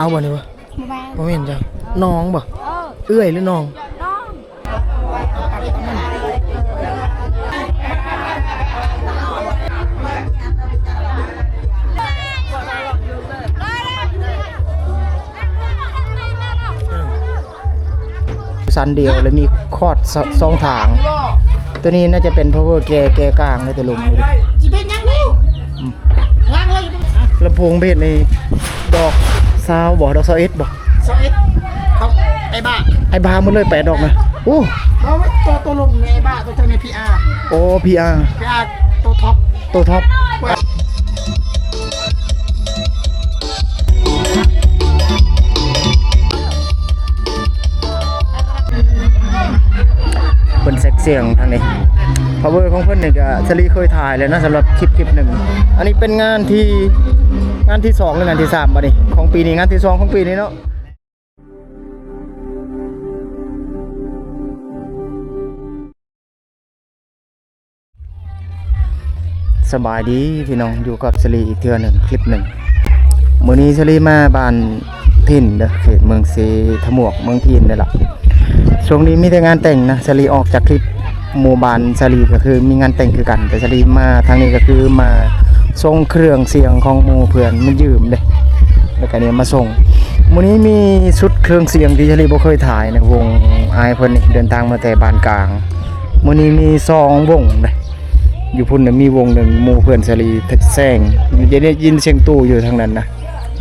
ເອົາບໍ່ນີ້ບໍ່? ບໍ່ແມ່ນ ບໍ່ແມ່ນຈ້ະ ນ້ອງບໍ່? ເອີ ເອື້ອຍຫຼືນ້ອງ? ນ້ອງ. ຊັ້ນດຽວ ແລະ ມີຄອດສ- ສອງທາງ. ຕົວນີ້ໜ້າຈະເປັນພາວເວີແກ່- ແກ່ກາງເດ້ ແຕ່ລົມນີ້ເດ້. ອືມ ລຳໂພງເບສນີ້ດອກຊາວບໍ່? ດອກຊາວເອັດບໍ່? ຊາວເອັດ ຂອງໄອບ້າ ໄອບ້າໝົດເລີຍ ແປດດອກນະ. ໂອ້ ບໍ່ ຕົວ- ຕົວລົມນີ້ໄອບ້າ ຕົວເທິງນີ້ພີອາ. ໂອ້ ພີອາ ພີອາ ຕົວທັອບ ຕົວທັອບ. ເພິ່ນເຊັກສຽງທາງນີ້ ພາວເວີຂອງເພິ່ນນີ້ກະ ສາລີເຄີຍຖ່າຍແລ້ວເນາະ ສຳລັບຄລິບ ຄລິບໜຶ່ງ. ອັນນີ້ເປັນງານທີ ງານທີສອງ ຫຼືງານທີສາມບາດນີ້ ຂອງປີນີ້ ງານທີສອງຂອງປີນີ້ເນາະ. ສະບາຍດີພີ່ນ້ອງ ຢູ່ກັບສາລີອີກເທື່ອໜຶ່ງ ຄລິບໜຶ່ງ. ມື້ນີ້ສາລີມາບ້ານພິນເດີ ເຂດເມືອງເຊທະໝວກ ເມືອງພິນນີ້ລະ. ຊ່ວງນີ້ມີແຕ່ງານແຕ່ງນະ ສາລີອອກຈາກຄລິບໝູ່ບ້ານສາລີກະຄືມີງານແຕ່ງຄືກັນ ແຕ່ສາລີມາທາງນີ້ກະຄືມາສົ່ງເຄື່ອງສຽງຂອງໝູ່ເພື່ອນມາຢືມເດ້ ແລ້ວກະນີ້ມາສົ່ງ. ມື້ນີ້ມີຊຸດເຄື່ອງສຽງທີ່ສາລີບໍ່ເຄີຍຖ່າຍນະ ວົງອ້າຍເພິ່ນນີ້ເດີນທາງມາແຕ່ບ້ານກາງ. ມື້ນີ້ມີສອງວົງເດ້ ຢູ່ພຸ້ນນະມີວົງໜຶ່ງ ໝູ່ເພື່ອນສາລີແຊງ ໄດ້ຍິນສຽງຕູ້ຢູ່ທາງນັ້ນນະ.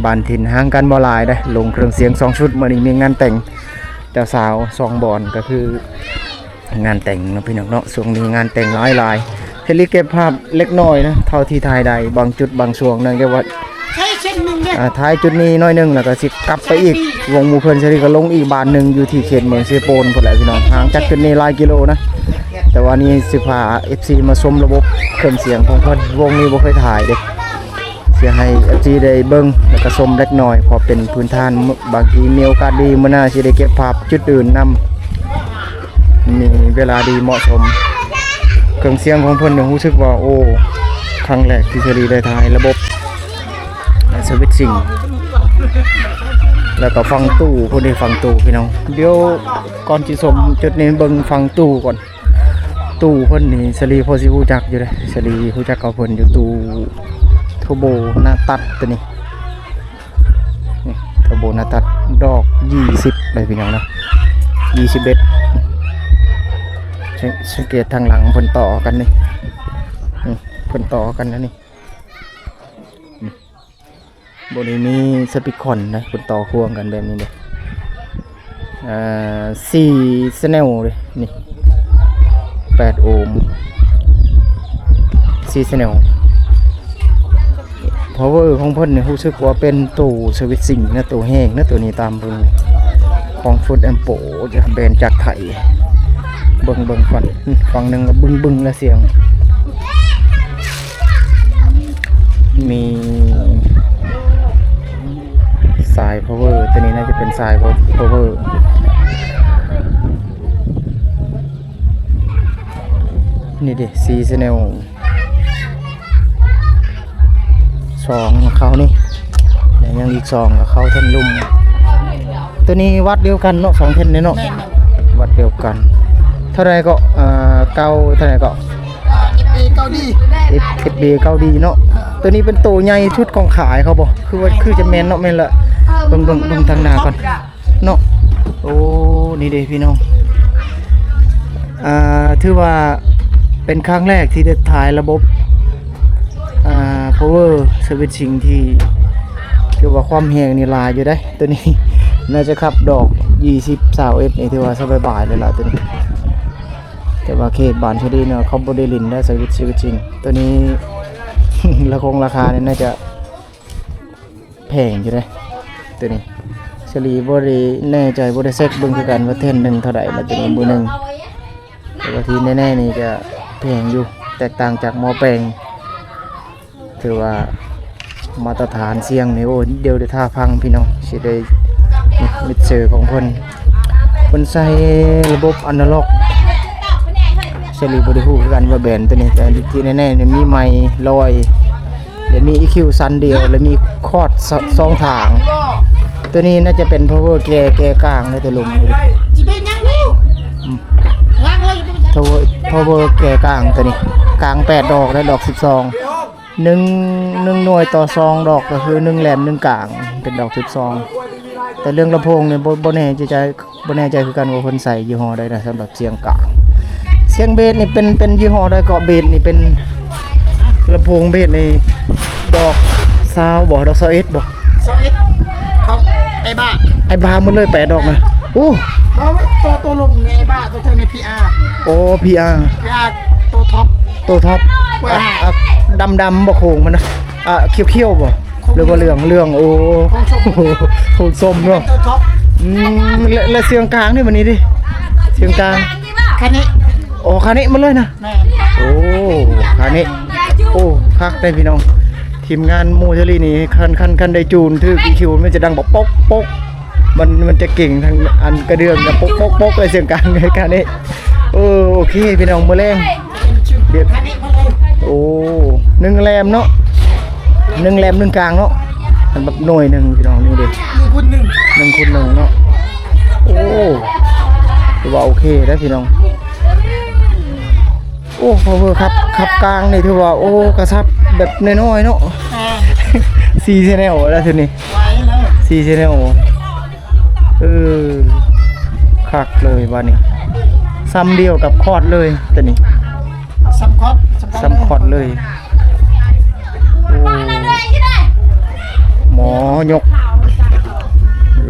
ບ້ານຖິ່ນຫ່າງກັນບໍ່ຫຼາຍເດ້ ລົງເຄື່ອງສຽງສອງຊຸດ. ມື້ນີ້ມີງານແຕ່ງເຈົ້າສາວສອງບ່ອນ ກະຄືງານແຕ່ງເນາະພີ່ນ້ອງເນາະ. ຊ່ວງນີ້ງານແຕ່ງຫຼາຍໆ ສາລີເກັບພາບເລັກນ້ອຍນະ ເທົ່າທີ່ຖ່າຍໄດ້ ບາງຈຸດບາງຊ່ວງເນື່ອງຈາກວ່າ ໃຊ້ເສັ້ນໜຶ່ງເດ້ ອ່າ ຖ່າຍຈຸດນີ້ໜ້ອຍໜຶ່ງ ແລ້ວກະຊິກັບໄປອີກ. ວົງໝູ່ເພື່ອນສາລີກະລົງອີກບ້ານໜຶ່ງ ຢູ່ທີ່ເຂດເມືອງເຊໂປນພຸ້ນແຫຼະພີ່ນ້ອງ ຫ່າງຈາກຈຸດນີ້ຫຼາຍກິໂລນະ. ແຕ່ວ່ານີ້ຊິພາເອັຟຊີມາຊົມລະບົບເຄື່ອງສຽງຂອງເພິ່ນ ວົງນີ້ບໍ່ເຄີຍຖ່າຍເດ້ ຊິໃຫ້ເອັຟຊີໄດ້ເບິ່ງ ແລ້ວກະຊົມເລັກນ້ອຍ ພໍເປັນພື້ນຖານ. ບາງທີມີໂອກາດດີມື້ໜ້າຊິໄດ້ເກັບພາບຈຸດອື່ນນຳ. ມີເວລາດີເໝາະສົມ ເຄື່ອງສຽງຂອງເພິ່ນນີ້ ຮູ້ສຶກວ່າ ໂອ້ ຄັ້ງແລກທີ່ສາລີໄດ້ຖ່າຍລະບົບສະວິດຊິງ ແລ້ວກະຟັງຕູ້ ພຸ້ນເດ້ ຟັງຕູ້ພີ່ນ້ອງ. ດຽວກ່ອນຊິຊົມຈຸດນີ້ ເບິ່ງຟັງຕູ້ກ່ອນ. ຕູ້ເພິ່ນນີ້ສາລີພໍຊິຮູ້ຈັກຢູ່ເດ້ ສາລີຮູ້ຈັກກັບເພິ່ນຢູ່ ຕູ້ເທີໂບໜ້າຕັດໂຕນີ້. ນີ້ ເທີໂບໜ້າຕັດ ດອກຊາວເອັດເລີຍພີ່ນ້ອງເນາະ ຊາວເອັດ. ສັງ- ສັງເກດທາງຫຼັງເພິ່ນຕໍ່ກັນນີ້ ນີ້ ເພິ່ນຕໍ່ກັນແລ້ວນີ້. ບໍ່ໄດ້ມີສະປີຄອນນະ ເພິ່ນຕໍ່ຄວງກັນແບບນີ້ເດ້. ເອີ ສີ່ແຊນແນວເດ້ນີ້ ແປດໂອມ ສີ່ແຊນແນວ. ພາວເວີຂອງເພິ່ນນີ້ຮູ້ສຶກວ່າເປັນໂຕສະວິດຊິງນະ ໂຕແຮງນະ ໂຕນີ້ຕາມເບິ່ງ ຂອງຟຸດແອມໂປ ຈະແບນຈາກໄທ. ເບິ່ງ ເບິ່ງກ່ອນ ຝັ່ງໜຶ່ງກະບຶ້ງໆ ລະສຽງ ມີສາຍພາວເວີ ໂຕນີ້ໜ້າຈະເປັນສາຍພາວເວີ. ນີ້ເດ້ ສີ່ແຊນແນວ ສອງເຂົ້ານີ້ ແລະ ຍັງອີກສອງເຂົ້າແທ່ນລຸ່ມ. ໂຕນີ້ວັດດຽວກັນເນາະ ສອງແທ່ນນີ້ເນາະ ແມ່ນໆ ວັດດຽວກັນ. ເທົ່າໃດເກາະ? ເອີ ເກົ້າ ເທົ່າໃດເກາະ? ເອັຟເອ ເກົ້າດີ ເອັຟເອ ເກົ້າດີເນາະ. ໂຕນີ້ເປັນໂຕໃຫຍ່ສຸດຂອງຂາຍເຂົາບໍ່? ຄືວ່າ ຄືຈະແມ່ນເນາະ ແມ່ນລະ ເບິ່ງ ເບິ່ງ ເບິ່ງທາງໜ້າກ່ອນເນາະ. ໂອ້ ນີ້ເດ້ພີ່ນ້ອງ ອ່າ ຖືວ່າເປັນຄັ້ງແລກທີ່ໄດ້ຖ່າຍລະບົບ ອ່າ ພາວເວີສະວິດຊິງ ທີ່ ຖືວ່າຄວາມແຮງນີ້ຫຼາຍຢູ່ເດ້. ໂຕນີ້ໜ້າຈະຂັບດອກຊາວເອັດ ຊາວເອັດນີ້ ຖືວ່າສະບາຍໆ ເລີຍລະໂຕນີ້. ແຕ່ວ່າເຂດບ້ານຊາລີເນາະ ເຂົາບໍ່ໄດ້ຫຼິ້ນໄດ້ສະວິດ ສະວິດຊິງ. ໂຕນີ້ລາຄາ ລາຄານີ້ໜ້າຈະແພງຢູ່ເດ້ ໂຕນີ້. ສາລີບໍ່ໄດ້ແນ່ໃຈ ບໍ່ໄດ້ເຊັກເບິ່ງຄືກັນວ່າແທ່ນໜຶ່ງເທົ່າໃດລະ ໂຕນີ້ ມື້ໜຶ່ງ. ແຕ່ວ່າທີ່ແນ່ໆ ນີ້ກະແພງຢູ່ ແຕກຕ່າງຈາກໝໍ້ແປງ. ຖືວ່າມາດຕະຖານສຽງນີ້ ໂອ້ ດຽວໄດ້ຖ້າຟັງພີ່ນ້ອງ ຊິໄດ້ມິກເຊີຂອງເພິ່ນ ເພິ່ນໃຊ້ລະບົບອານາລັອກ. ສາລີບໍ່ໄດ້ຮູ້ຄືກັນວ່າແບນໂຕນີ້ ແຕ່ທີ່ແນ່ໆ ນີ້ມີໄມຮ້ອຍ ແລະ ມີອີຄິວຊັ້ນດຽວ ແລະ ມີຄອດສ- ສອງທາງ. ຕົວນີ້ໜ້າຈະເປັນພາວເວີແກ່ ແກ່ກາງເດ້ ຕົວລຸ່ມນີ້ເດ້. ອືມ ພາວເວີ ພາວເວີແກ່ກາງຕົວນີ້ ກາງແປດດອກ ແລະ ດອກສິບສອງ ໜຶ່ງ ໜຶ່ງໜ່ວຍຕໍ່ສອງດອກ ກໍຄືໜຶ່ງແຫຼມໜຶ່ງກາງ ເປັນດອກສິບສອງ. ແຕ່ເລື່ອງລຳໂພງນີ້ ບໍ່ ບໍ່ແນ່ໃຈ ບໍ່ແນ່ໃຈຄືກັນວ່າເພິ່ນໃສ່ຍີ່ຫໍ້ໃດນະ ສຳລັບສຽງກາງ. ສຽງເບສນີ້ເປັນ ເປັນຍີ່ຫໍ້ໃດເກາະ? ເບສນີ້ເປັນ ລຳໂພງເບສນີ້ ດອກຊາວບໍ່? ດອກຊາວເອັດບໍ່? ຊາວເອັດ ຂອງໄອບາ ໄອບາໝົດເລີຍ ແປດດອກນະ. ໂອ້ ບໍ່ ຕົວ ຕົວລົງໃນໄອບາ ຕົວເທິງໃນພີອາ. ໂອ້ ພີອາ ພີອາ ຕົວທັອບ ຕົວທັອບ. ອາ ດຳໆບໍ່ໂຄງມັນນະ? ອາ ຂຽວໆບໍ່? ຫຼືວ່າເຫຼືອງ ເຫຼືອງ. ໂອ້ ໂຄງສົ້ມ ໂຄງສົ້ມເນາະ. ອືມ ແລະ ແລະສຽງກາງນີ້ບັດນີ້ເດ້ ສຽງກາງ ຄາເນ ໂອ້ ຄາເນໝົດເລີຍນະ. ແມ່ນ ໂອ້ ຄາເນ. ໂອ້ ຄັກເດ້ພີ່ນ້ອງ ທີມງານໝູ່ເທລີນີ້ ຄັນ ຄັນ ຄັນໄດ້ຈູນຖືກ ອີຄິວ ມັນຈະດັງບອກປົກປົກ ມັນ ມັນຈະເກັ່ງທາງອັນກະເດື່ອງ ກະປົກປົກປົກເລີຍ ສຽງກາງ ຄາເນ. ເອີ ໂອເຄພີ່ນ້ອງ ມື້ແລງ ໂອ້ ໜຶ່ງແຫຼມເນາະ ໜຶ່ງແຫຼມໜຶ່ງກາງເນາະ. ມັນແບບໜ່ວຍໜຶ່ງພີ່ນ້ອງ ນີ້ເດ້ ໜຶ່ງຄູນໜຶ່ງ ໜຶ່ງຄູນໜຶ່ງເນາະ. ໂອ້ ຖືວ່າໂອເຄເດ້ພີ່ນ້ອງ. ໂອ້ ພາວເວີຄັບ ຄັບກາງນີ້ຖືວ່າ ໂອ້ ກະຊັບແບບນ້ອຍໆເນາະ. ສີ່ແຊນແນວແລ້ວເທື່ອນີ້ ສີ່ແຊນແນວ. ເອີ ຄັກເລີຍບາດນີ້ ສ່ຳດຽວກັບຄອດເລີຍຕົວນີ້ ສ່ຳຄອດ ສ່ຳຄອດເລີຍ. ໂອ້ ໝໍຍົກ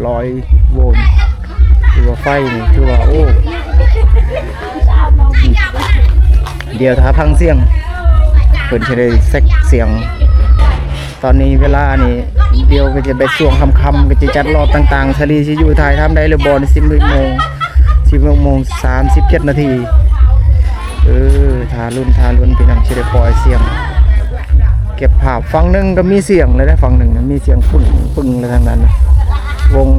ຮ້ອຍໂວນ ຖືວ່າໄຟນີ້ ຖືວ່າ ໂອ້ ດຽວຖ້າຟັງສຽງ ເພິ່ນຊິໄດ້ເຊັກສຽງ. ຕອນນີ້ເວລານີ້ ດຽວກໍຈະໄປຊ່ວງຄ່ຳໆ ກໍຈະຈັດລອບຕ່າງໆ ສາລີຊິຢູ່ຖ່າຍທຳໄດ້ຫຼືບໍ່ ສິບເອັດໂມງ ສິບເອັດໂມງສາມສິບເຈັດນາທີ. ເອີ ຖ້າລຸ້ນ ຖ້າລຸ້ນ ພີ່ນ້ອງ ຊິໄດ້ປ່ອຍສຽງ ເກັບພາບ. ຝັ່ງໜຶ່ງກໍມີສຽງແລ້ວເດ້ ຝັ່ງໜຶ່ງມີສຽງປຶ້ງປຶ້ງແລ້ວທາງນັ້ນ ວົງ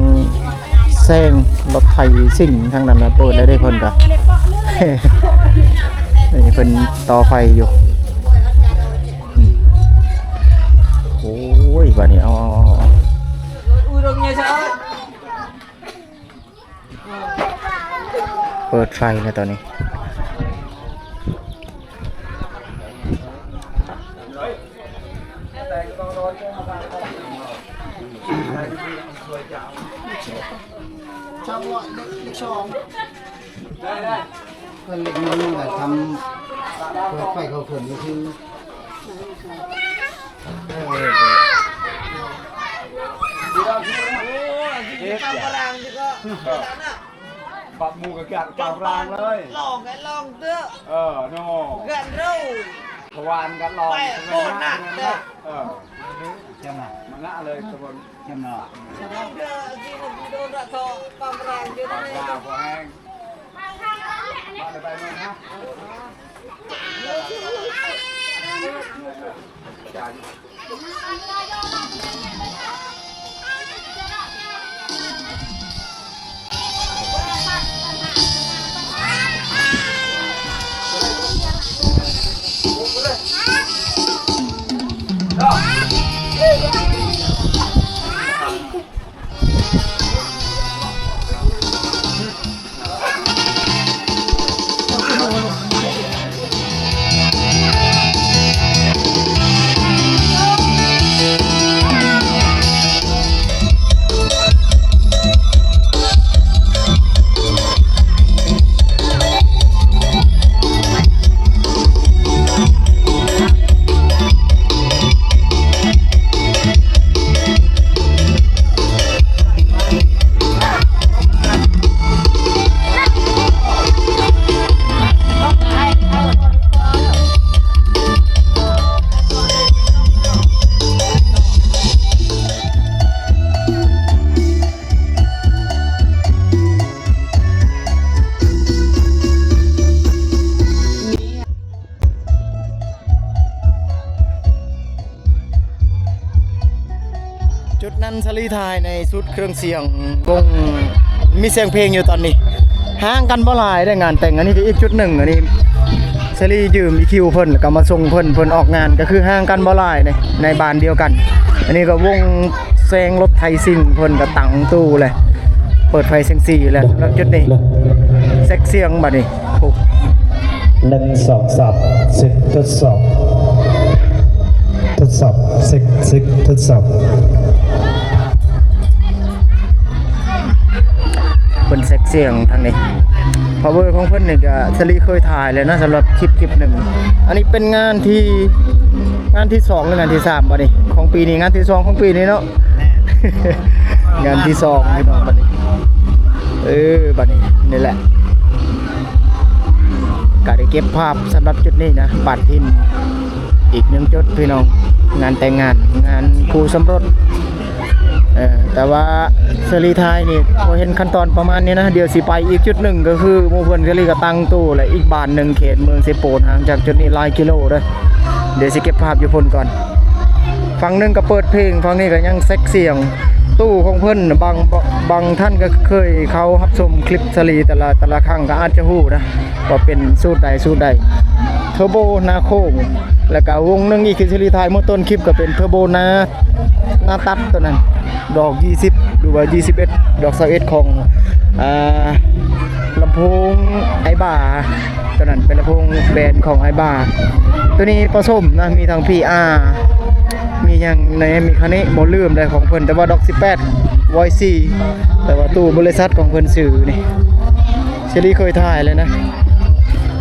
ແຊງລົດໄຖຊິງທາງນັ້ນນະ ເປີດແລ້ວເດ້ເພິ່ນກໍ ນີ້ເພິ່ນຕໍ່ໄຟຢູ່. ໂອ້ຍ ບາດນີ້ ເອົາ ເອົາ ເອົາ ເອົາ ເປີດໄຟແລ້ວຕອນນີ້. ສອງຮ້ອຍ ເລກສອງ ເພິ່ນເລັກນ້ອຍກໍທຳເປີດໄຟເຂົ້າເພິ່ນກໍຄື ເອີ ເຮັດຫຍັງ ປັບໝູ່ກັບກາງກາງເລີຍ ລອງກັນລອງເຕີ ເອີ ໂນ ກັນເລີຍ ທະວານກັນລອງ ໄປໂກນນະ ເອີ ຈຳນະ ມານະເລີຍ ຕະບົນ ຈຳນະ ລອງເຕີ ທີ່ມັນໂດນລະເທາະ ປາມແຮງຢູ່ໃນ ປາມແຮງ ມາໄດ້ໄປເມືອງນະ ຈານ ຈຸດນັ້ນສາລີຖ່າຍໃນຊຸດເຄື່ອງສຽງວົງ ມີສຽງເພງຢູ່ຕອນນີ້ ຫ່າງກັນບໍ່ຫຼາຍເດ້ ງານແຕ່ງ. ອັນນີ້ກໍອີກຈຸດໜຶ່ງ ອັນນີ້ສາລີຢືມອີຄິວເພິ່ນ ແລ້ວກໍມາສົ່ງເພິ່ນ ເພິ່ນອອກງານ ກໍຄືຫ່າງກັນບໍ່ຫຼາຍເດ້ ໃນບ້ານດຽວກັນ. ອັນນີ້ກໍວົງ ແຊງລົດໄຖຊິ່ງ ເພິ່ນກໍຕັ້ງຕູ້ແຫຼະ ເປີດໄຟແສງສີແລ້ວ ສຳລັບຈຸດນີ້ ເຊັກສຽງບັດນີ້. ໂອ້ ໜຶ່ງ ສອງ ສາມ ເຊັກ ທົດສອບ ທົດສອບ ເຊັກ ເຊັກ ທົດສອບ. ເພິ່ນເຊັກສຽງທາງນີ້ ພາວເວີຂອງເພິ່ນນີ້ກະ ສາລີເຄີຍຖ່າຍແລ້ວເນາະ ສຳລັບຄລິບ ຄລິບໜຶ່ງ. ອັນນີ້ເປັນງານທີ່ ງານທີສອງ ຫຼືງານທີສາມບໍນີ້ ຂອງປີນີ້ ງານທີສອງຂອງປີນີ້ເນາະ. ງານທີສອງ ພີ່ນ້ອງ ບັດນີ້ ເອີ ບັດນີ້ ນີ້ແຫຼະ ກະໄດ້ເກັບພາບສຳລັບຈຸດນີ້ນະ ບາດຖິ່ນ ອີກໜຶ່ງຈຸດພີ່ນ້ອງ ງານແຕ່ງງານ ງານຄູ່ສົມລົດ. ເອີ ແຕ່ວ່າສາລີຖ່າຍນີ້ ພໍເຫັນຂັ້ນຕອນປະມານນີ້ນະ ດຽວຊິໄປອີກຈຸດໜຶ່ງ ກໍຄືໝູ່ເພື່ອນສາລີກໍຕັ້ງຕູ້ ແລະ ອີກບ້ານໜຶ່ງ ເຂດເມືອງເຊໂປນ ຫ່າງຈາກຈຸດນີ້ຫຼາຍກິໂລເດີ້. ດຽວຊິເກັບພາບຢູ່ພຸ້ນກ່ອນ. ຝັ່ງໜຶ່ງກໍເປີດເພງ ຝັ່ງນີ້ກໍຍັງເຊັກສຽງຕູ້ຂອງເພິ່ນ. ບາງ ບາງທ່ານກໍເຄີຍເຂົ້າຮັບຊົມຄລິບສາລີແຕ່ລະ ແຕ່ລະຄັ້ງ ກໍອາດຈະຮູ້ນະ ວ່າເປັນສູດໃດສູດໃດ ເທີໂບໜ້າໂຄ້ງ. ແລ້ວກໍວົງໜຶ່ງອີກທີ່ສາລີຖ່າຍເມື່ອຕົ້ນຄລິບ ກໍເປັນເທີໂບໜ້າ ໜ້າຕັດຕົວນັ້ນ ດອກຊາວ ຫຼືວ່າຊາວເອັດ ດອກຊາວເອັດຂອງ ອ່າ ລຳໂພງໄອບາ ຕົວນັ້ນເປັນລຳໂພງແບນຂອງໄອບາ. ຕົວນີ້ປະສົມນະ ມີທັງພີອາ ມີຫຍັງແດ່ ມີຄານິ ບໍ່ລືມໄດ້ຂອງເພິ່ນ ແຕ່ວ່າດອກຊາວແປດ ວອຍສີ່ ແຕ່ວ່າຕູ້ບໍລິສັດຂອງເພິ່ນຊື້ນີ້ ສາລີເຄີຍຖ່າຍແລ້ວນະ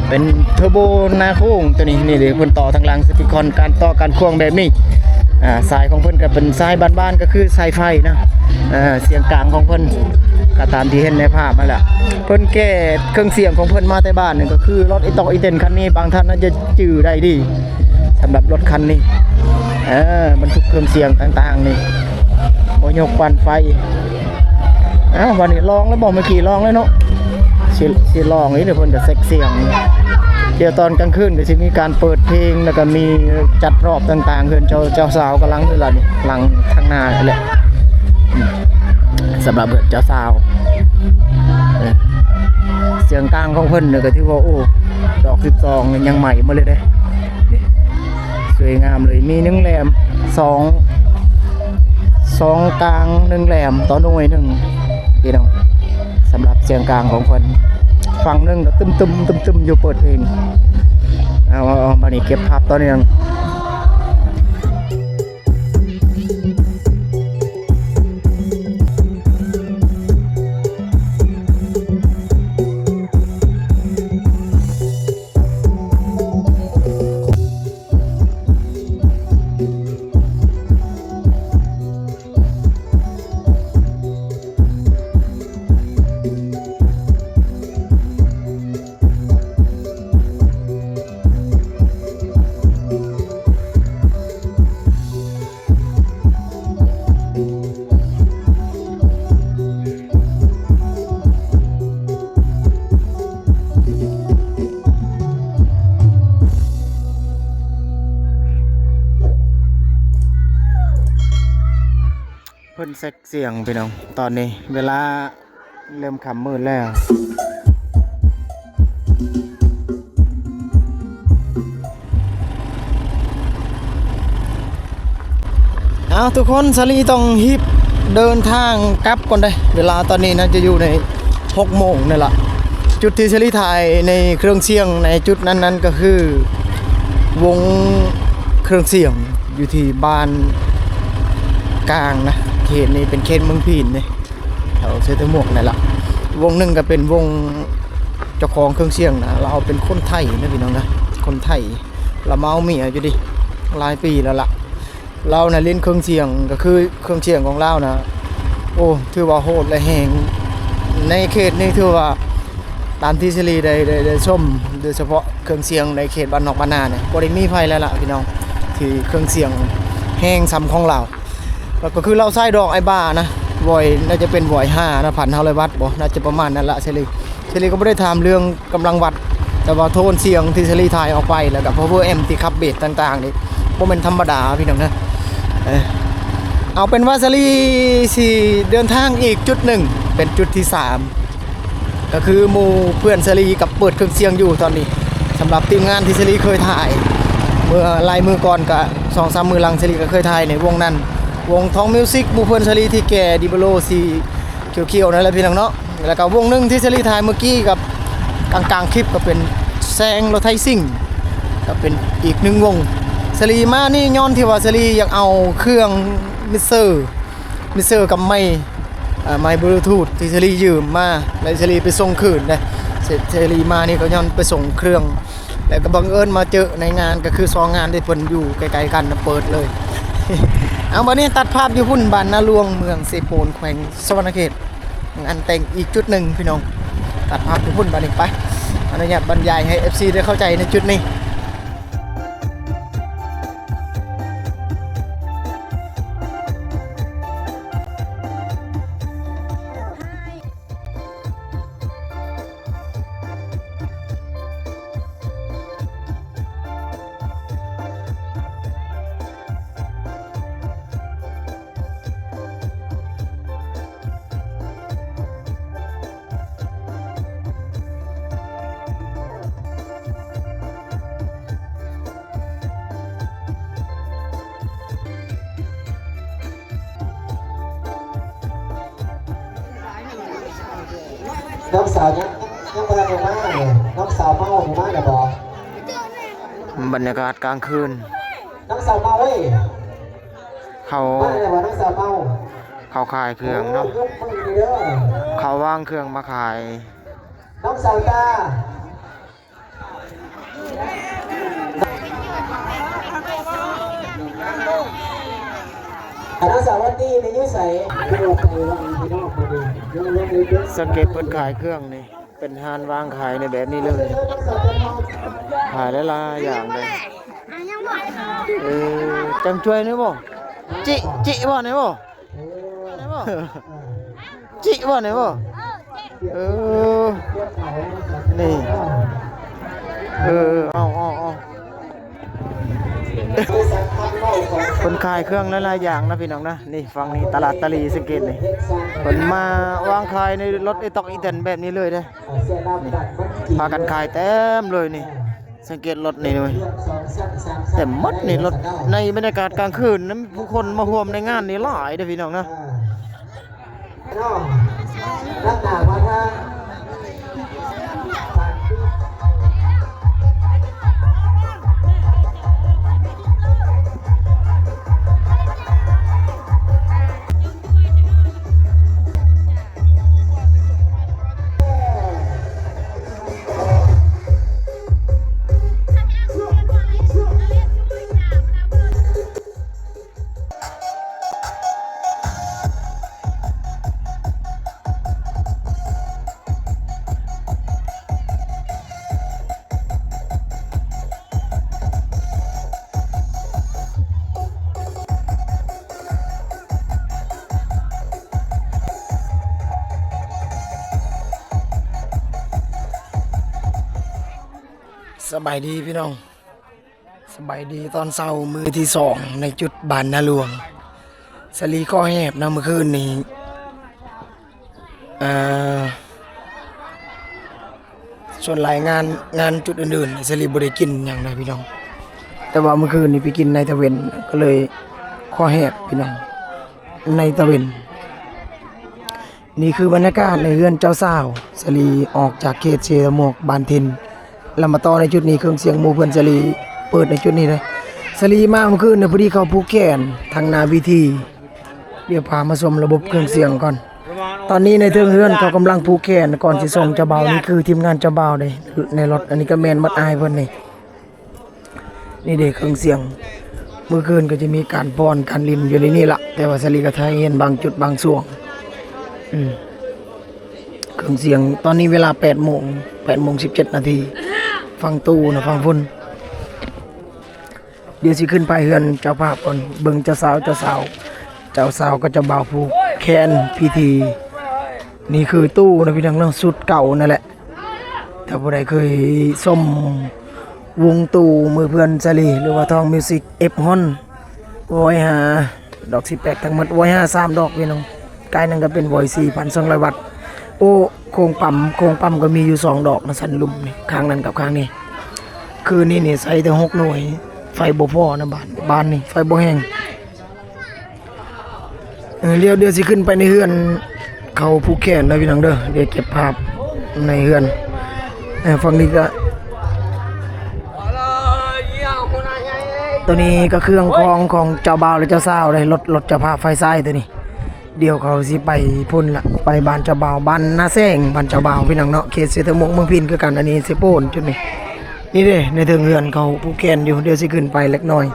ເປັນເທີໂບໜ້າໂຄ້ງຕົວນີ້. ນີ້ເດ້ ເພິ່ນຕໍ່ທາງຫຼັງ ສະຕິຄອນ ການຕໍ່ການຂວ້າງແບບນີ້. ອ່າ ສາຍຂອງເພິ່ນກໍເປັນສາຍບ້ານໆ ກໍຄືສາຍໄຟນະ. ອ່າ ສຽງກາງຂອງເພິ່ນກໍຕາມທີ່ເຫັນໃນພາບຫັ້ນແຫຼະ ເພິ່ນແກ່ເຄື່ອງສຽງຂອງເພິ່ນມາແຕ່ບ້ານນີ້ ກໍຄືລົດອີຕອກອີເຕັນຄັນນີ້ ບາງທ່ານອາດຈະຈື່ໄດ້ດີ ສຳລັບລົດຄັນນີ້ ເອີ ບັນທຸກເຄື່ອງສຽງຕ່າງໆນີ້ ບໍ່ຍົກຄວັນໄຟ. ອ້າວ ບັດນີ້ລອງແລ້ວບໍ່? ເມື່ອກີ້ລອງແລ້ວເນາະ ຊິ ຊິລອງອີກເດ້. ເພິ່ນກໍເຊັກສຽງ ດຽວຕອນກາງຄືນກໍຊິມີການເປີດເພງ ແລ້ວກໍມີຈັດຮອບຕ່າງໆ. ເຮືອນເຈົ້າ ເຈົ້າສາວກຳລັງຢູ່ລະນີ້ ຫຼັງທາງໜ້ານີ້ແຫຼະ ອືມ ສຳລັບເຮືອນເຈົ້າສາວ. ເອີ ສຽງກາງຂອງເພິ່ນນີ້ກໍຖືວ່າ ໂອ້ ດອກສິບສອງນີ້ຍັງໃໝ່ໝົດເລີຍເດ້ ນີ້ ສວຍງາມເລີຍ ມີໜຶ່ງແຫຼມ ສອງ ສອງກາງ ໜຶ່ງແຫຼມຕໍ່ໜ່ວຍໜຶ່ງ ພີ່ນ້ອງ. ສຳລັບສຽງກາງຂອງເພິ່ນ ຝັ່ງໜຶ່ງກໍຕຶ້ມໆ ຕຶ້ມໆ ຢູ່ ເປີດເພງ. ເອົາ ເອົາ ເອົາ ບັດນີ້ເກັບພາບຕໍ່ເນື່ອງ. ເພິ່ນເຊັກສຽງ ພີ່ນ້ອງ ຕອນນີ້ເວລາເລີ່ມຄ່ຳມືດແລ້ວ. ເອົາ ທຸກຄົນ ສາລີຕ້ອງຮີບເດີນທາງກັບກ່ອນເດ້. ເວລາຕອນນີ້ໜ້າຈະຢູ່ໃນຫົກໂມງນີ້ລະ. ຈຸດທີ່ສາລີຖ່າຍໃນເຄື່ອງສຽງໃນຈຸດນັ້ນໆ ກໍຄືວົງເຄື່ອງສຽງ ຢູ່ທີ່ບ້ານກາງນະ ເຂດນີ້ເປັນເຂດເມືອງພີນເດ້ ແຖວເຊຕະໝວກນັ້ນລະ. ວົງໜຶ່ງກໍເປັນວົງເຈົ້າຂອງເຄື່ອງສຽງນະ ລາວເປັນຄົນໄທນະ ພີ່ນ້ອງນະ ຄົນໄທ ລາວມາເອົາເມຍຢູ່ເດ ຫຼາຍປີແລ້ວລະ. ລາວນະຫຼິ້ນເຄື່ອງສຽງ ກໍຄືເຄື່ອງສຽງຂອງລາວນະ ໂອ້ ຖືວ່າໂຫດ ແລະ ແຮງ ໃນເຂດນີ້ຖືວ່າ ຕາມທີ່ສາລີໄດ້ ໄດ້ ໄດ້ຊົມ ໂດຍສະເພາະເຄື່ອງສຽງໃນເຂດບ້ານນອກບ້ານນານີ້ ບໍ່ໄດ້ມີໃຜແລ້ວລະພີ່ນ້ອງ ທີ່ເຄື່ອງສຽງແຮງສ່ຳຂອງລາວ. ແລ້ວກໍຄືລາວໃຊ້ດອກໄອບານະ ວອຍ ໜ້າຈະເປັນວອຍຫ້ານະ ພັນຫ້າຮ້ອຍວັດບໍ ໜ້າຈະປະມານນັ້ນລະ ສາລີ ສາລີກໍບໍ່ໄດ້ຖາມເລື່ອງກຳລັງວັດ ແຕ່ວ່າໂທນສຽງທີ່ສາລີຖ່າຍອອກໄປ ແລ້ວກໍພາວເວີແອັມທີ່ຂັບເບສຕ່າງໆນີ້ ບໍ່ແມ່ນທຳມະດາພີ່ນ້ອງເດີ. ເອີ ເອົາເປັນວ່າສາລີຊິເດີນທາງອີກຈຸດໜຶ່ງ ເປັນຈຸດທີສາມ ກໍຄືໝູ່ເພື່ອນສາລີກັບເປີດເຄື່ອງສຽງຢູ່ຕອນນີ້. ສຳລັບທີມງານທີ່ສາລີເຄີຍຖ່າຍເມື່ອຫຼາຍມື້ກ່ອນ ກະສອງສາມມື້ຫຼັງ ສາລີກໍເຄີຍຖ່າຍໃນວົງນັ້ນ ວົງທອງມິວສິກ ໝູ່ເພື່ອນສາລີທີ່ແກ່ດີໂບໂລສີຂຽວໆນັ້ນແຫຼະພີ່ນ້ອງເນາະ. ແລ້ວກໍວົງໜຶ່ງທີ່ສາລີຖ່າຍເມື່ອກີ້ກັບກາງໆຄລິບ ກໍເປັນແຊງລົດໄຖຊິ່ງ ກໍເປັນອີກໜຶ່ງວົງ. ສາລີມານີ້ຍ້ອນທີ່ວ່າສາລີຢາກເອົາເຄື່ອງມິກເຊີ ມິກເຊີກັບໄມ ເອີ ໄມບລູທູດທີ່ສາລີຢືມມາ ແລ້ວສາລີໄປສົ່ງຄືນເດ້. ສ- ສາລີມານີ້ກໍຍ້ອນໄປສົ່ງເຄື່ອງ ແລ້ວກໍບັງເອີນມາເຈີໃນງານ ກໍຄືສອງງານທີ່ເພິ່ນຢູ່ໃກ້ໆກັນນະ ເປີດເລີຍ. ເອົາ ບັດນີ້ຕັດພາບຢູ່ພຸ້ນ ບ້ານນາຫຼວງ ເມືອງເຊໂປນ ແຂວງສະຫວັນນະເຂດ ງານແຕ່ງອີກຈຸດໜຶ່ງພີ່ນ້ອງ. ຕັດພາບຢູ່ພຸ້ນບັດນີ້ ໄປ ອະນຸຍາດບັນຍາຍໃຫ້ເອັຟຊີໄດ້ເຂົ້າໃຈໃນຈຸດນີ້. ນ້ອງສາວຍັງ ຍັງບໍ່ທັນໄດ້ມາເລີຍ. ນ້ອງສາວເມົານີ້ມາແລ້ວບໍ່? ບັນຍາກາດກາງຄືນ ນ້ອງສາວເມົາເອີຍ ເຂົາ ມາແລ້ວບໍ່ນ້ອງສາວເມົາ? ເຂົາຂາຍເຄື່ອງເນາະ ໂອ້ ຍົກມືນີ້ເດີ ເຂົາວາງເຄື່ອງມາຂາຍ. ນ້ອງສາວຕາ ຄະນະສາວັດດີນີ້ຢູ່ໃສ? ໄປວັນພີ່ນ້ອງບໍ່ດີ ຍັງຍັງໄດ້ເບິ່ງ ສັງເກດເພິ່ນຂາຍເຄື່ອງນີ້ ເປັນຮ້ານວາງຂາຍໃນແບບນີ້ເລີຍ ຂາຍຫຼາຍໆຢ່າງເລີຍ. ເອີ ຈຳຊ່ວຍນີ້ບໍ່? ຈິ ຈິບໍ່ນີ້ບໍ່? ນີ້ບໍ່? ຈິບໍ່ນີ້ບໍ່? ເອີ ນີ້ ເອີ ເອົາ ເອົາ ເອົາ ເພິ່ນຂາຍເຄື່ອງຫຼາຍໆຢ່າງນະພີ່ນ້ອງນະ. ນີ້ຝັ່ງນີ້ຕະຫຼາດຕາຫຼີ ສັງເກດນີ້ ເພິ່ນມາວາງຂາຍໃນລົດອີຕອກອີແຕນແບບນີ້ເລີຍເດ້. ນີ້ ພາກັນຂາຍເຕັມເລີຍນີ້. ສັງເກດລົດນີ້ເວີຍ ເຕັມໝົດນີ້. ລົດໃນບັນຍາກາດກາງຄືນນັ້ນ ຜູ້ຄົນມາຮ່ວມໃນງານນີ້ຫຼາຍເດ້ພີ່ນ້ອງນະ. ເນາະ ຮັບໜ້າວ່າທາງ ສະບາຍດີພີ່ນ້ອງ. ສະບາຍດີຕອນເຊົ້າມື້ທີສອງໃນຈຸດບ້ານນາຫຼວງ. ສາລີຂໍແຫບນຳ ມື້ຄືນນີ້ ເອີ ສ່ວນຫຼາຍງານ ງານຈຸດອື່ນໆ ສາລີບໍ່ໄດ້ກິນຫຍັງນະພີ່ນ້ອງ. ແຕ່ວ່າມື້ຄືນນີ້ໄປກິນໃນຕາເວັນ ກໍເລີຍຂໍແຫບພີ່ນ້ອງ ໃນຕາເວັນ. ນີ້ຄືບັນຍາກາດໃນເຮືອນເຈົ້າສາວ. ສາລີອອກຈາກເຂດເຊຕະໝວກ ບ້ານຖິ່ນ ແລ້ວມາຕໍ່ໃນຈຸດນີ້. ເຄື່ອງສຽງໝູ່ເພື່ອນສາລີເປີດໃນຈຸດນີ້ເດ້. ສາລີມາມື້ຄືນນີ້ ພໍດີເຂົາຜູກແຂນທາງໜ້າເວທີ. ດຽວພາມາຊົມລະບົບເຄື່ອງສຽງກ່ອນ. ຕອນນີ້ໃນເທິງເຮືອນເຂົາກຳລັງຜູກແຂນກ່ອນຊິສົ່ງເຈົ້າບ່າວ. ນີ້ຄືທີມງານເຈົ້າບ່າວເດ້ ໃນລົດ. ອັນນີ້ກໍແມ່ນໝົດອ້າຍເພິ່ນນີ້. ນີ້ເດ້ເຄື່ອງສຽງ ມື້ຄືນກໍຈະມີການຟ້ອນການຫຼິ້ນຢູ່ໃນນີ້ລະ ແຕ່ວ່າສາລີກໍຖ່າຍໃຫ້ເຫັນບາງຈຸດບາງຊ່ວງ. ອືມ ເຄື່ອງສຽງຕອນນີ້ເວລາແປດໂມງ ແປດໂມງສິບເຈັດນາທີ. ຝັ່ງຕູ້ນະ ຝັ່ງພຸ້ນ. ດຽວຊິຂຶ້ນໄປເຮືອນເຈົ້າພາບກ່ອນ ເບິ່ງເຈົ້າສາວ ເຈົ້າສາວ ເຈົ້າສາວກັບເຈົ້າບ່າວຜູກແຂນພິທີ. ນີ້ຄືຕູ້ນະພີ່ນ້ອງເນາະ ຊຸດເກົ່ານັ້ນແຫຼະ. ຖ້າຜູ້ໃດເຄີຍຊົມວົງຕູ້ໝູ່ເພື່ອນສາລີ ຫຼືວ່າທອງມິວສິກ ເອັຟຮອນ ວອຍຫ້າ ດອກສິບແປດທັງໝົດ ວອຍຫ້າສາມດອກພີ່ນ້ອງ. ກາຍນັ້ນກໍເປັນວອຍສີ່ພັນສອງຮ້ອຍວັດ. ໂອ້ ໂຄງປ້ຳ ໂຄງປ້ຳກໍມີຢູ່ສອງດອກນະ ຊັ້ນລຸ່ມນີ້ ຂ້າງນັ້ນກັບຂ້າງນີ້. ຄືນນີ້ນີ້ໃຊ້ແຕ່ຫົກໜ່ວຍ ໄຟບໍ່ພໍນະ ບ້ານ ບ້ານນີ້ໄຟບໍ່ແຮງ. ເອີ ດຽວ ດຽວຊິຂຶ້ນໄປໃນເຮືອນເຂົາຜູກແຂນເດີພີ່ນ້ອງເດີ. ດຽວເກັບພາບໃນເຮືອນ. ເອີ ຝັ່ງນີ້ກະ ໂຕນີ້ກະເຄື່ອງຂອງຂອງເຈົ້າບ່າວ ແລະ ເຈົ້າສາວເດ້. ລົດ ລົດເຈົ້າພາບຝ່າຍຊ້າຍໂຕນີ້. ດຽວເຂົາຊິໄປພຸ້ນລະ ໄປບ້ານເຈົ້າບ່າວ ບ້ານນາແຊງ ບ້ານເຈົ້າບ່າວພີ່ນ້ອງເນາະ. ເຂດເຊຕະມົງ ເມືອງພິນຄືກັນ. ອັນນີ້ເຊໂປນຈຸດນີ້. ນີ້ເດ້ ໃນເທິງເຮືອນເຂົາຜູກແຂນຢູ່. ດຽວຊິຂຶ້ນໄປເລັກນ້ອຍ.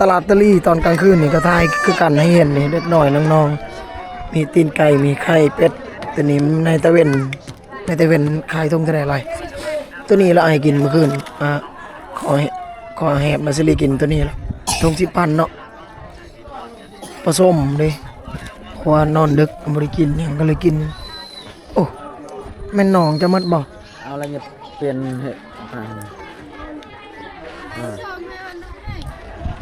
ຕະຫຼາດຕະລີຕອນກາງຄືນນີ້ກະຖ່າຍຄືກັນໃຫ້ເຫັນນີ້ ເດັກນ້ອຍນ້ອງໆ ມີຕີນໄກ່ ມີໄຂ່ເປັດ. ໂຕນີ້ໃນຕາເວັນ ໃນຕາເວັນຂາຍຖົງເທົ່າໃດລະ? ໂຕນີ້ລະອ້າຍກິນມື້ຄືນ ອາ ຂໍ ຂໍແຮບມາຊິລີກິນໂຕນີ້ລະ ຖົງສິບພັນເນາະ. ປາສົ້ມເດ້ ເພາະວ່ານອນດຶກບໍ່ໄດ້ກິນຫຍັງກະເລີຍກິນ. ໂອ້ ແມ່ນນ້ອງເຈົ້າໝົດບໍ່? ເອົາລະຫຍັບປ່ຽນໃຫ້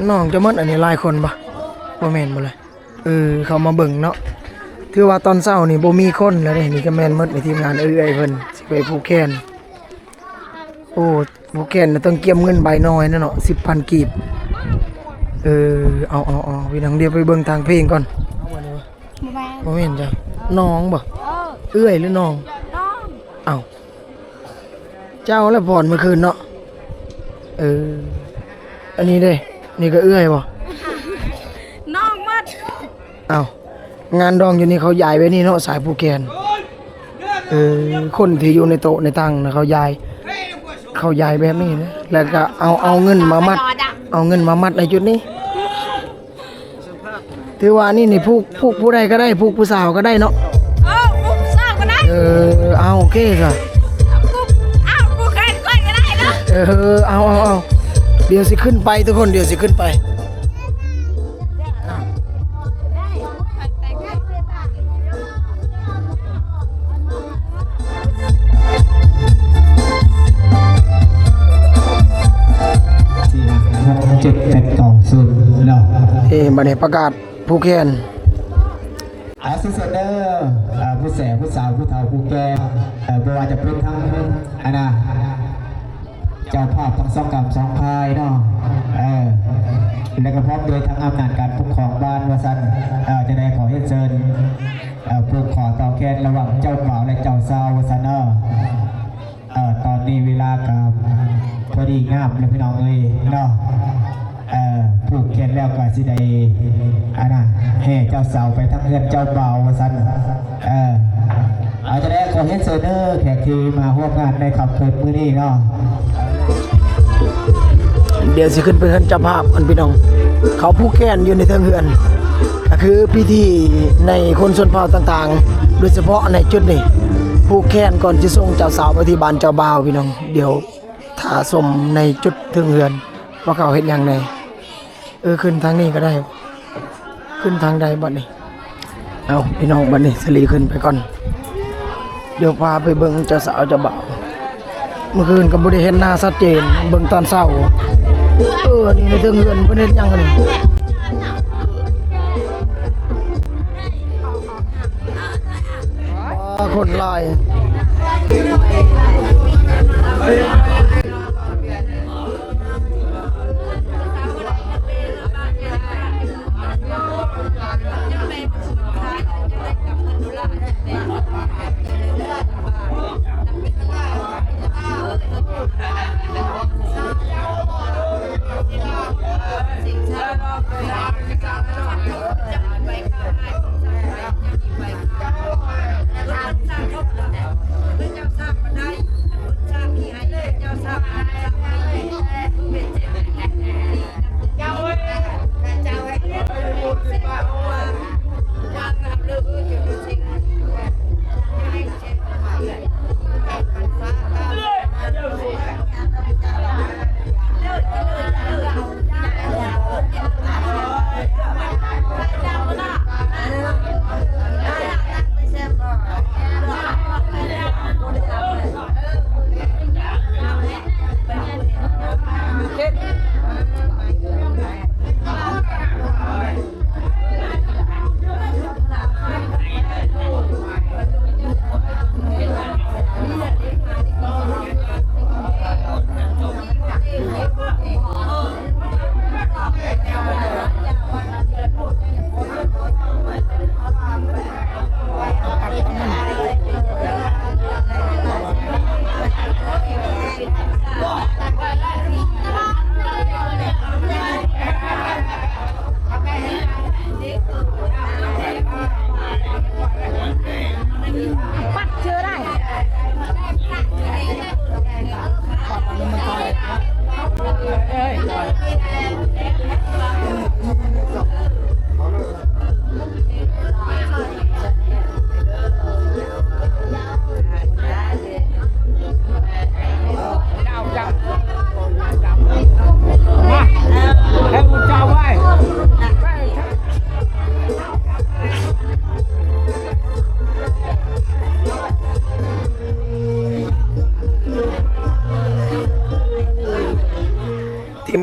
ນ້ອງເຈົ້າໝົດ. ອັນນີ້ຫຼາຍຄົນບໍ່? ບໍ່ແມ່ນບໍ່ລະ? ເອີ ເຂົ້າມາເບິ່ງເນາະ. ຖືວ່າຕອນເຊົ້ານີ້ບໍ່ມີຄົນແລ້ວເດ້. ນີ້ກະແມ່ນໝົດໃນທີມງານເອື້ອຍເພິ່ນຊິໄປຜູກແຂນ. ໂອ້ ຜູກແຂນນະຕ້ອງກຽມເງິນໃບນ້ອຍນະເນາະ ສິບພັນກີບ. ເອີ ເອົາ ເອົາ ເອົາ ພີ່ນ້ອງ ດຽວໄປເບິ່ງທາງເພງກ່ອນ. ບໍ່ແມ່ນ ບໍ່ແມ່ນຈ້ະ ນ້ອງບໍ່? ເອີ ເອື້ອຍຫຼືນ້ອງ? ນ້ອງ. ເອົ້າ ເຈົ້າລະຜ່ອນມື້ຄືນເນາະ. ເອີ ອັນນີ້ເດ້ ນີ້ກະເອື້ອຍບໍ່? ນ້ອງໝົດ. ເອົ້າ ງານດອງຢູ່ນີ້ເຂົາຢາຍແບບນີ້ເນາະ ສາຍຜູກແຂນ. ເອີ ຄົນທີ່ຢູ່ໃນໂຕະໃນຕັ່ງນະ ເຂົາຢາຍ ເຂົາຢາຍແບບນີ້ນະ ແລ້ວກະເອົາ ເອົາເງິນມາມັດ ເອົາເງິນມາມັດໃນຈຸດນີ້. ຖືວ່າອັນນີ້ນີ້ຜູກ ຜູກຜູ້ໃດກະໄດ້ ຜູກຜູ້ສາວກະໄດ້ເນາະ. ເອີ ຜູກຜູ້ສາວກະໄດ້. ເອີ ເອົາ ໂອເຄຊະ ຜູກ ເອົາ ຜູກແຂນຂ້ອຍກະໄດ້ເນາະ. ເອີ ເອົາ ເອົາ ເອົາ ດຽວຊິຂຶ້ນໄປທຸກຄົນ ດຽວຊິຂຶ້ນໄປ. ເອີ ບາດນີ້ປະກາດຜູກແຂນ. ເອົາ ເຊີນເດີ ເອີ ຜູ້ແສຜູ້ສາວ ຜູ້ເຖົ້າຜູ້ແກ່ ເອີ ບໍ່ວ່າຈະເປັນທັງ ອັນນະ ເຈົ້າພາບທັງສອງກຳສອງຝ່າຍເນາະ ເອີ ແລະກະພ້ອມດ້ວຍທັງອຳນາດການປົກຄອງບ້ານວ່າຊັ້ນ. ເອີ ຈັ່ງໃດຂໍຮຽນເຊີນ ເອີ ຜູກຂໍ້ຕໍ່ແຂນລະຫວ່າງເຈົ້າບ່າວ ແລະ ເຈົ້າສາວວ່າຊັ້ນເນາະ. ເອີ ຕອນນີ້ເວລາກະພໍດີງາມແລ້ວພີ່ນ້ອງເອີຍເນາະ. ເອີ ຜູກແຂນແລ້ວກະຊິໄດ້ ອັນນະ ແຫ່ເຈົ້າສາວໄປທາງເຮືອນເຈົ້າບ່າວວ່າຊັ້ນ. ເອີ ເອົາ ຈັ່ງໃດຂໍຮຽນເຊີນເດີ ແຂກທີ່ມາຮ່ວມງານໃນຄ່ຳຄືນມື້ນີ້ເນາະ. ດຽວຊິຂຶ້ນໄປເຮືອນເຈົ້າພາບກ່ອນພີ່ນ້ອງ. ເຂົາຜູກແຂນຢູ່ໃນເທິງເຮືອນ ກະຄືພິທີໃນຄົນຊົນເຜົ່າຕ່າງໆ ໂດຍສະເພາະໃນຈຸດນີ້ ຜູກແຂນກ່ອນຊິສົ່ງເຈົ້າສາວໄປທີ່ບ້ານເຈົ້າບ່າວພີ່ນ້ອງ. ດຽວຖ້າຊົມໃນຈຸດເທິງເຮືອນວ່າເຂົາເຮັດຫຍັງແດ່. ເອີ ຂຶ້ນທາງນີ້ກະໄດ້ ຂຶ້ນທາງໃດບາດນີ້? ເອົາ ພີ່ນ້ອງ ບາດນີ້ສາລີຂຶ້ນໄປກ່ອນ. ດຽວພາໄປເບິ່ງເຈົ້າສາວເຈົ້າບ່າວ. ມື້ຄືນກະບໍ່ໄດ້ເຫັນໜ້າຊັດເຈນ ເບິ່ງຕອນເຊົ້າ. ເອີ ອັນນີ້ໃນເທິງເຮືອນເພິ່ນເຮັດຫຍັງອັນນີ້? ອາ ຄົນຫຼາຍ.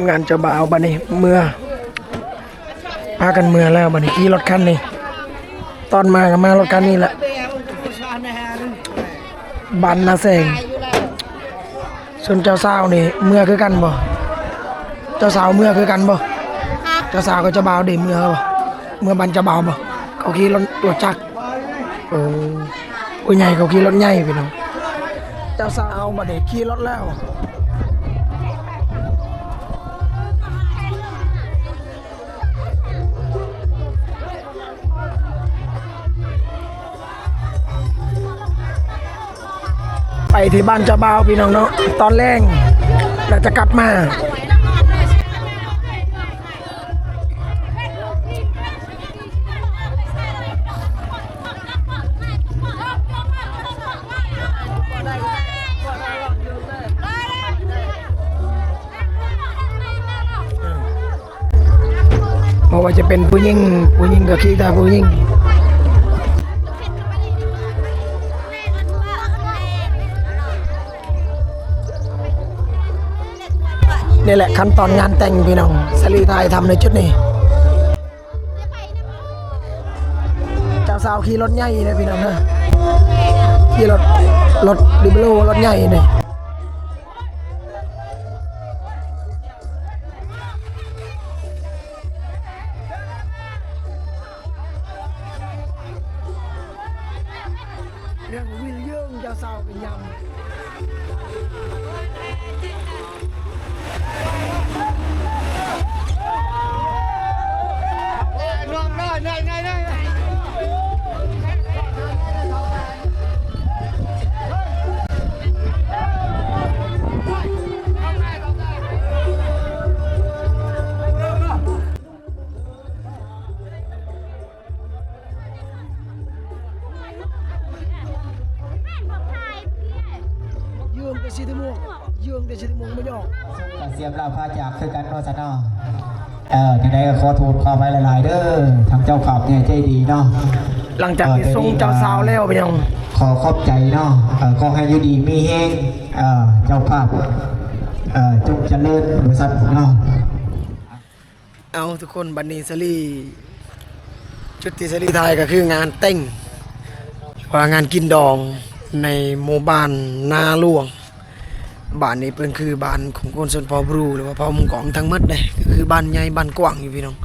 ງານເຈົ້າບ່າວບັດນີ້ເມືອ ພາກັນເມືອແລ້ວ ບັດນີ້ຂີ່ລົດຄັນນີ້ ຕອນມາກໍມາລົດຄັນນີ້ແຫຼະ ບ້ານນາແສງ. ສ່ວນເຈົ້າສາວນີ້ເມືອຄືກັນບໍ່? ເຈົ້າສາວເມືອຄືກັນບໍ່? ເຈົ້າສາວກັບເຈົ້າບ່າວເດ ເມືອບໍ່? ເມືອບ້ານເຈົ້າບ່າວບໍ່? ເຂົາຂີ່ລົດ ລົດຈັກ. ໂອ້ ຜູ້ໃຫຍ່ເຂົາຂີ່ລົດໃຫຍ່ພີ່ນ້ອງ. ເຈົ້າສາວບັດນີ້ຂີ່ລົດແລ້ວ. ໄປທີ່ບ້ານເຈົ້າບ່າວພີ່ນ້ອງເນາະ ຕອນແລງ ແລ້ວຈະກັບມາ. ບໍ່ວ່າຈະເປັນຜູ້ຍິງ ຜູ້ຍິງກໍຂີ່ແຕ່ຜູ້ຍິງ. ນີ້ແຫຼະຂັ້ນຕອນງານແຕ່ງພີ່ນ້ອງ ສາລີຖ່າຍທຳໃນຈຸດນີ້. ເຈົ້າສາວຂີ່ລົດໃຫຍ່ເດ້ພີ່ນ້ອງເດີ ຂີ່ລົດ ລົດດິບໂລ ລົດໃຫຍ່ນີ້. ເລື່ອງວິລເຢິງເຈົ້າສາວກະຍຳ. ເຢືອງແຕ່ສີ່ໂມງ ເຢືອງແຕ່ສີ່ໂມງບໍ່ຍອມ. ກະສຽມລາພາຈາກຄືກັນເນາະ ຊັ້ນເນາະ. ເອີ ຈັ່ງໃດກໍຂໍໂທດຂໍອະໄພຫຼາຍໆເດີ ທາງເຈົ້າພາບໃຫຍ່ໃຈດີເນາະ. ຫຼັງຈາກທີ່ສົ່ງເຈົ້າສາວແລ້ວ ເອີ ໄປຍັງ ຂໍຂອບໃຈເນາະ. ເອີ ຂໍໃຫ້ຢູ່ດີມີແຮງ ເອີ ເຈົ້າພາບ ເອີ ຈົ່ງຈະເລີນ ວ່າຊັ້ນເນາະ. ເອົາ ທຸກຄົນ ບັດນີ້ສາລີ ຈຸດທີ່ສາລີຖ່າຍກໍຄືງານແຕ່ງ ຫຼືວ່າງານກິນດອງໃນໝູ່ບ້ານນາຫຼວງ. ບ້ານນີ້ເປັນຄືບ້ານຂອງຄົນຊົນເຜົ່າບຣູ ຫຼືວ່າເຜົ່າມຸງກອງທັງໝົດເດ້ ກໍຄືບ້ານໃຫຍ່ບ້ານກວ້າງຢູ່ພີ່ນ້ອງ.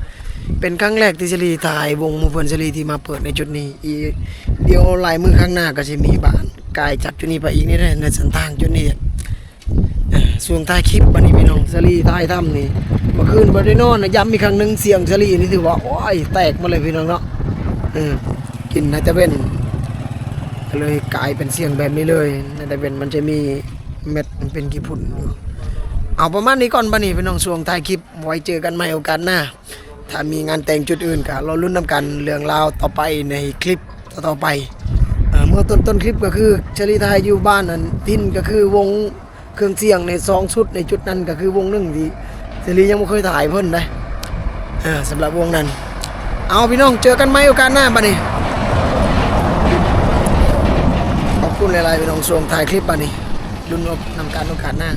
ເປັນຄັ້ງແລກທີ່ສາລີຖ່າຍວົງໝູ່ເພື່ອນສາລີທີ່ມາເປີດໃນຈຸດນີ້ອີກ. ດຽວຫຼາຍມື້ຂ້າງໜ້າກໍຊິມີບ້ານກາຍຈາກຈຸດນີ້ໄປອີກນີ້ເດ້ ໃນເສັ້ນທາງຈຸດນີ້. ຊ່ວງທ້າຍຄລິບບັດນີ້ພີ່ນ້ອງ ສາລີຖ່າຍທຳນີ້ ເມື່ອຄືນບໍ່ໄດ້ນອນນະ ຢ້ຳອີກຄັ້ງໜຶ່ງ ສຽງສາລີນີ້ຖືວ່າ ໂອ້ຍ ແຕກໝົດເລີຍພີ່ນ້ອງເນາະ. ເອີ ກິນນາຕາເວັນ ກໍເລີຍກາຍເປັນສຽງແບບນີ້ເລີຍ ນາຕາເວັນມັນຈະມີເມັດ ມັນເປັນຂີ້ຝຸ່ນຢູ່. ເອົາປະມານນີ້ກ່ອນບັດນີ້ພີ່ນ້ອງ ຊ່ວງທ້າຍຄລິບ ໄວ້ເຈີກັນໃໝ່ໂອກາດໜ້າ. ຖ້າມີງານແຕ່ງຈຸດອື່ນກໍລໍລຸ້ນນຳກັນເລື່ອງລາວຕໍ່ໄປໃນຄລິບຕໍ່ໆໄປ. ເອີ ເມື່ອຕົ້ນ ຕົ້ນຄລິບກໍຄືສາລີຖ່າຍຢູ່ບ້ານອັນຖິ່ນ ກໍຄືວົງເຄື່ອງສຽງໃນສອງຊຸດໃນຈຸດນັ້ນ ກໍຄືວົງໜຶ່ງທີ່ສາລີຍັງບໍ່ເຄີຍຖ່າຍເພິ່ນເດ້. ເອີ ສຳລັບວົງນັ້ນ ເອົາພີ່ນ້ອງ ເຈີກັນໃໝ່ໂອກາດໜ້າບັດນີ້. ຂອບຄຸນຫຼາຍໆພີ່ນ້ອງ ຊ່ວງທ້າຍຄລິບບັດນີ້ ລຸ້ນນຳກັນໂອກາດໜ້າ.